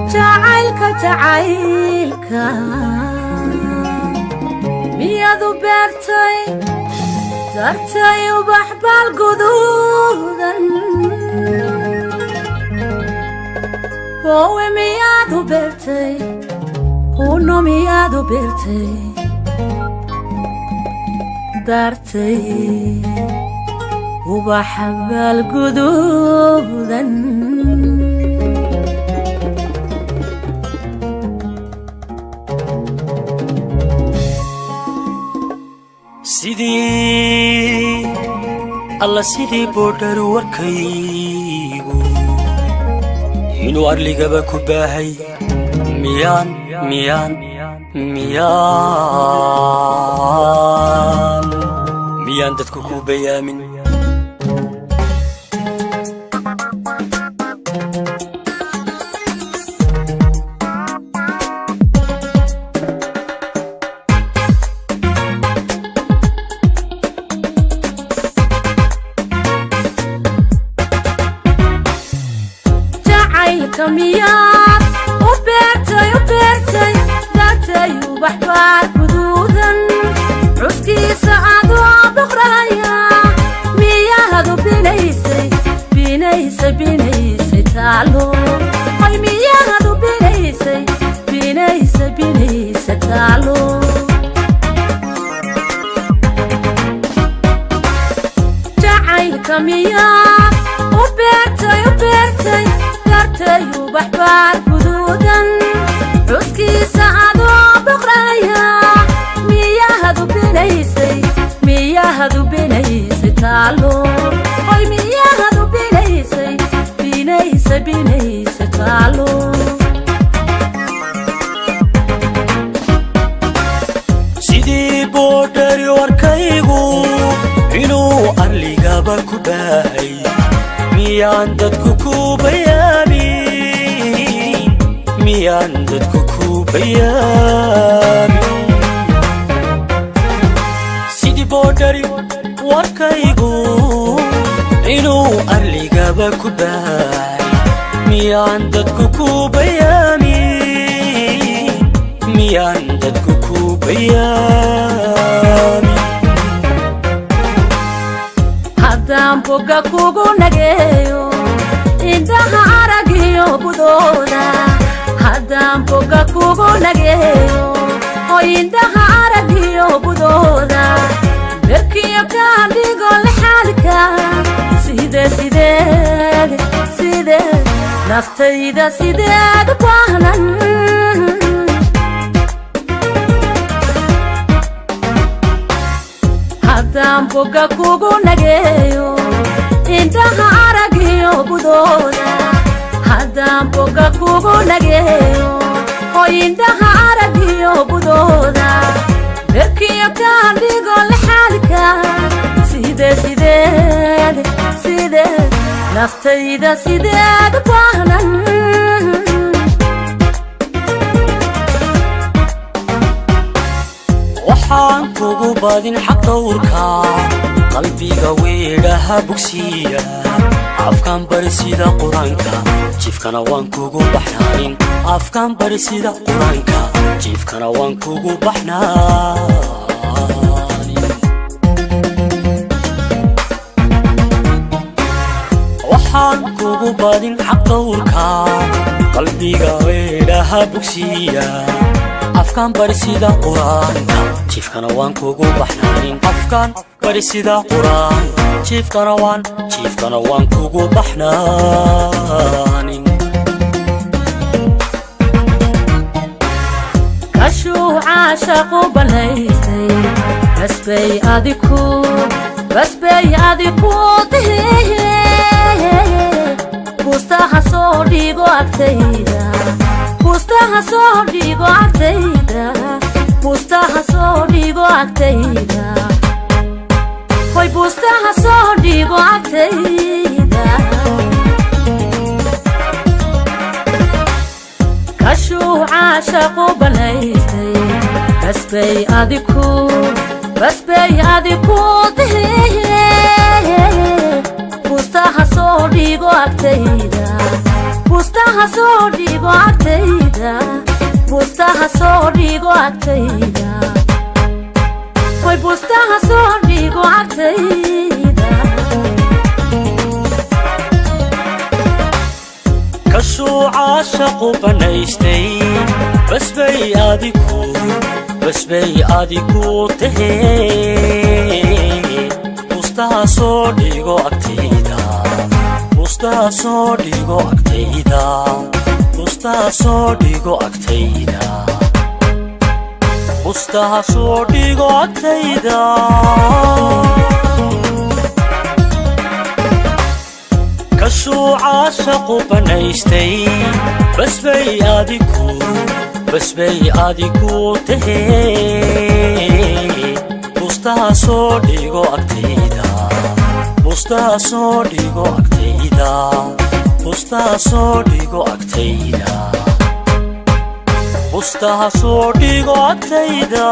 Jacaylka, jacaylka miyaadu beertay, dartay ubax baal guduudan? Boowe miyaadu beertay, huno miyaadu beertay, dartay ubaxa baal guduudan? Sidii alla sidii boodharu warkaygu inuu arligaba ku baahay, miyaan miyaan miyaan miyaan dadku ku bayaamin? Jacaylka miyaad u beertay, u beertay, dartay ubax baar guduudan, cuskiisa adoo boqraya? Miyaadu binaysay, binaysay, binaysay taalo? Hoy, miyaadu binaysay, binaysay, binaysay taalo? Jacaylka miyaad u beertay, u beertay, dartay ubax baar guduudan, cuskiisa adoo boqraya? Miyahadu binaysay, miyahadu binaysay taalo? Hoy, miyahadu binaysay, binaysay, binaysay taalo? Sidii boodhari warkaygu inuu arligaba ku baahay, miyaan dadku ku bayaamin? Miyaan dadku ku bayaamin? Sidii boodhari warkaygu inuu arligaba ku baahay, miyaan dadku ku bayaamin? Miyaan dadku ku bayaamin? Haddaan boga kugu nageeyo indhaha aragiyo budooda, haddaan boga kugu nageeyo oo indhaha aragiyo budooda, berkiyo kaa dhigo laxaalka, side sideed sideed naftayda sideed u baahnan? Haddaan boga kugu nageeyo indhaha aragiyo budooda, haddaan boga kugu nageeyo oo indhaha aragiyo budooda, berkiyo kaa dhigo laxaalka, side sideed sideed naftayda sideed u baahnan? Waxaan kugu badin xaq dhowrka, qalbiga weedhaha bogsiiya, afkaan bari sida Qur-aanka, jiifkana waan kugu baxnaanin. Afkaan bari sida Qur-aanka, jiifkana waan kugu baxnaanin. Waxaan kugu badin xaq dhowrka, qalbiga weedhaha bogsiiya, afkaan bari sida Qur-aanka, jiifkana waan kugu baxnaanin. Afkaan bari sida Qur-aanka, jiifkana waan, jiifkana waan kugu baxnaanin. Kashuuca shaqu banaystay, basbay adiku, basbay adiku tihiye, bustaha soo dhigo agtayda, bustaha soo dhigo agtayda, bustaha soo dhigo agtayda, hoy, bustaha soo dhigo agtayda. Kashuuca shaqu banaystay, basbay adiku, basbay adiku tihiye, bustaha soo dhigo agtayda. Bustaha soo dhigo agtayda, bustaha soo dhigo agtayda, way bustaha soo dhigo agtayda. Kashuu caashaqu bannaystay, basbay adiku, basbay adiku tahee. Bustaha soo dhigo agtayda, bustaha soo dhigo agtayda, bustaha soo dhigo agtayda, bustaha soo dhigo agtayda. Kashuu caashaqu bannaystay, basbay adiku, basbay adiku tahee. Bustaha soo dhigo agtayda, bustaha soo dhigo agtayda, bustaha soo dhigo agtayda, bustaha soo dhigo agtayda.